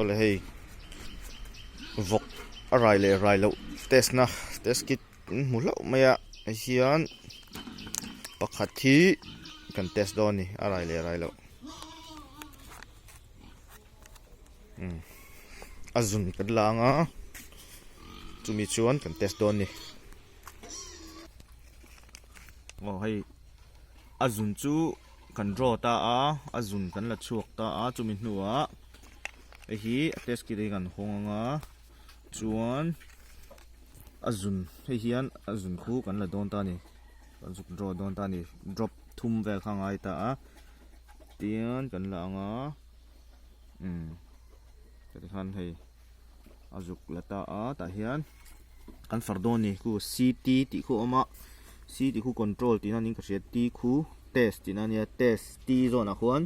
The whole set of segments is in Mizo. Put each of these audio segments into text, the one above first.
Awle hei vawk a rai leh rai loh test na test kit an hmu hlauh mai a hei hian pakhat hi kan test dawn a ni a rai leh rai loh umm a zun kan la ang a chumi chuan kan test dawn a ni aw hei a zun chu kan draw ta a a zun kan la chhuak ta a chumi hnuah hei hi a test kit hi kan hawng ang a chuan a zun hei hian a zun khu kan la dawn ta a ni kan zuk draw dawn ta a ni drop thum vel kha a ngai ta a tian kan la ang a umm tikhan hei a zuk la ta a tah hian kan far dawn a ni khu c t tih khu a awm a c tih khu control tihna niin ka hria t khu test tihna a nia test t zawnah khuan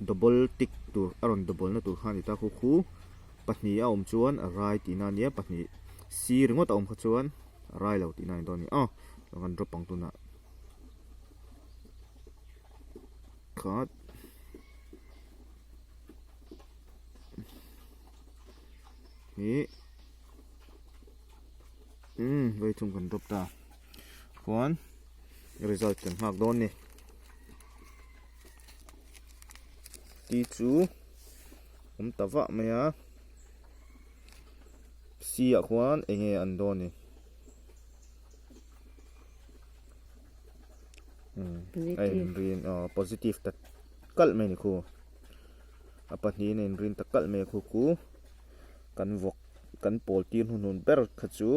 double tick tur a rawn double na tur kha a ni ta khu khu pahnih a awm chuan a rai tihna a nia pahnih c ringawt a awm kha chuan a rai lo tihna a ni dawn a ni aw chuan kan drop ang tunah khat. Ih umm vei thum kan drop ta khuan result kan nghak dawn ni ti chu awm ta vah mai a c ah khuan eng nge an dawn ni umm a inrin aw positive ta kalh mai a ni khu. A pahnihin a inrin ta kalh mai a khu khu kan vawk kan pawl tir hnuhnun ber kha chu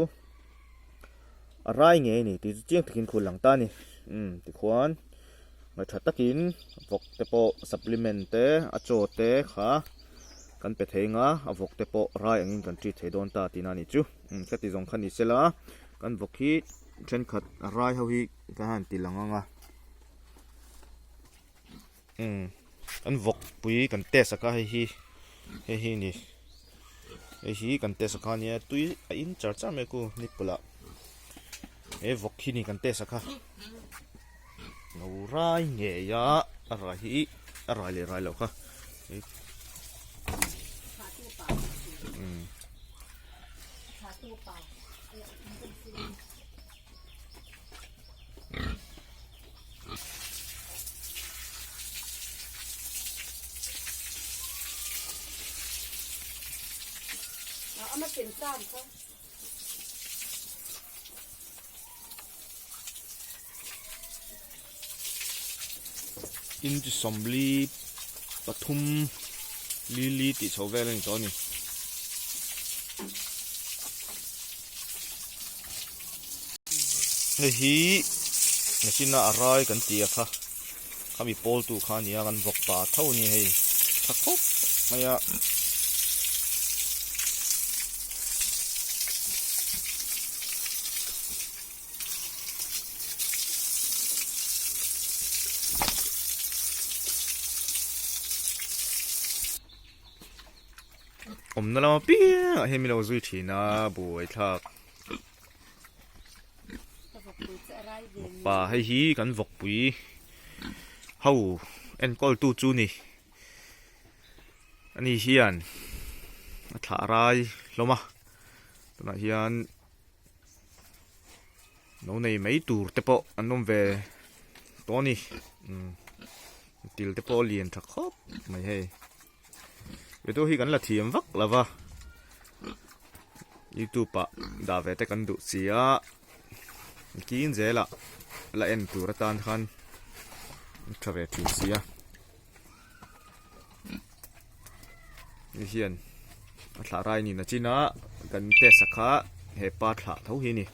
a rai ngei a ni tih chu chiang takin khu lang ta a ni umm tikhuan ngaihṭha takin vawk te pawh supplement te a chaw te kha kan pe thei anga a vawk te pawh rai angin kan treat thei dawn ta tihna a ni chu umm heti zawng kha ni sela kan vawk hi thenkhat a rai ho hi ka han ti lang ang a. Umm kan vawk pui kan test a kha hei hi hei hi ni hei hi kan test a kha nia tui a in char char mai a ku nipple ah he vawk hi ni kan test a kha lo rai ngei a a rai hi a rai leh rai loh kha umm. Inch 43 li li tih chho vel a ni tawh a ni. Hei hi machine a a rai kan tih a kha khami pawl tu kha a ni a kan vawk pa tho a ni hei tha khawp mai a. Awmna lama piangah hian min lo zui thin a buaithlak. Pa hei hi kan vawkpui ho enkawl tu chu ni ani hian a thlah rai hlawm a tunah hian lo nei mai tur te pawh an awm ve tawh a ni umm til te pawh a lian tha khawp mai hei. Video hi kan la thiam vak lo va youtube ah dah ve te kan duh si a kin zelah la en tur atan khan tha ve thin si a ni hian a thlah rai niin a chin a kan test a kha hepa thlah tho hi a ni.